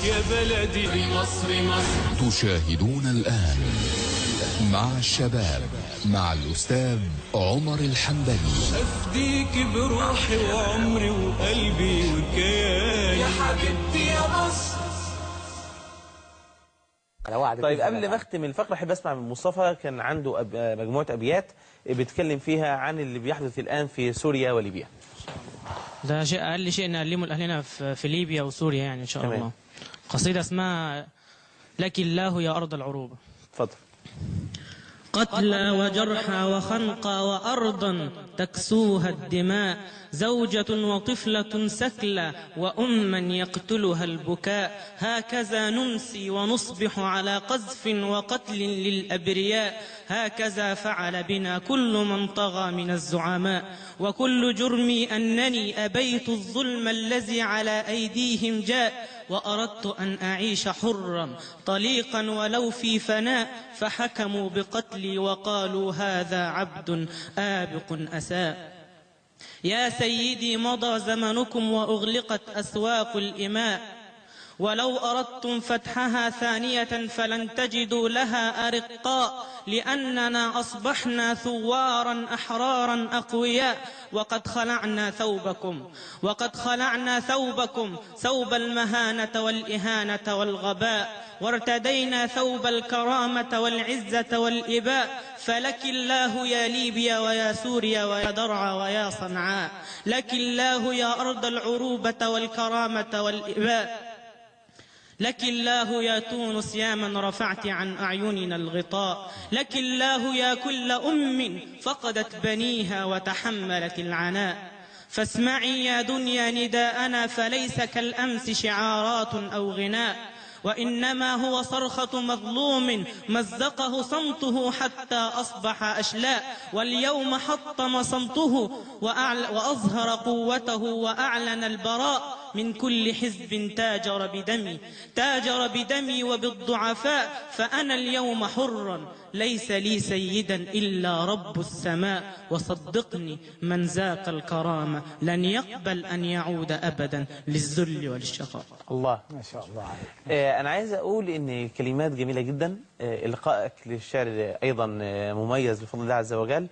يا بلدي مصر مصر. تشاهدون الآن مع الشباب مع الأستاذ عمر الحنبلي. أفديك بروحي وعمري وقلبي وكياني يا حبيبتي يا مصر. طيب قبل ما اختم الفقرة احب اسمع من مصطفى، كان عنده مجموعة ابيات بيتكلم فيها عن اللي بيحدث الان في سوريا وليبيا. ده شيء اقل شيء نعلمه لاهلنا في ليبيا وسوريا يعني ان شاء تمام. الله. قصيدة اسمها لك الله يا ارض العروبة. اتفضل. قتلى وجرحى وخنقى وأرضا تكسوها الدماء، زوجة وطفلة سكلى وأما يقتلها البكاء، هكذا نمسي ونصبح على قذف وقتل للأبرياء، هكذا فعل بنا كل من طغى من الزعماء، وكل جرمي أنني أبيت الظلم الذي على أيديهم جاء، وأردت أن أعيش حرا طليقا ولو في فناء، فحكموا بقتلي وقالوا هذا عبد آبق أساء. يا سيدي مضى زمنكم وأغلقت أسواق الإماء، ولو أردتم فتحها ثانية فلن تجدوا لها أرقاء، لأننا أصبحنا ثوارا أحرارا أقوياء، وقد خلعنا ثوبكم، وقد خلعنا ثوبكم ثوب المهانة والإهانة والغباء، وارتدينا ثوب الكرامة والعزة والإباء، فلك الله يا ليبيا ويا سوريا ويا درعا ويا صنعاء، لك الله يا أرض العروبة والكرامة والإباء، لك الله يا تونس يا من رفعت عن أعيننا الغطاء، لك الله يا كل أم فقدت بنيها وتحملت العناء، فاسمعي يا دنيا نداءنا فليس كالأمس شعارات أو غناء، وإنما هو صرخة مظلوم مزقه صمته حتى أصبح أشلاء، واليوم حطم صمته وأظهر قوته وأعلن البراء من كل حزب تاجر بدمي، تاجر بدمي وبالضعفاء، فأنا اليوم حرا ليس لي سيدا إلا رب السماء، وصدقني من ذاق الكرامة لن يقبل أن يعود أبدا للذل والشقاء. الله، ما شاء الله عليك. أنا عايز أقول إن كلمات جميلة جدا، إلقائك للشعر أيضا مميز بفضل الله عز وجل.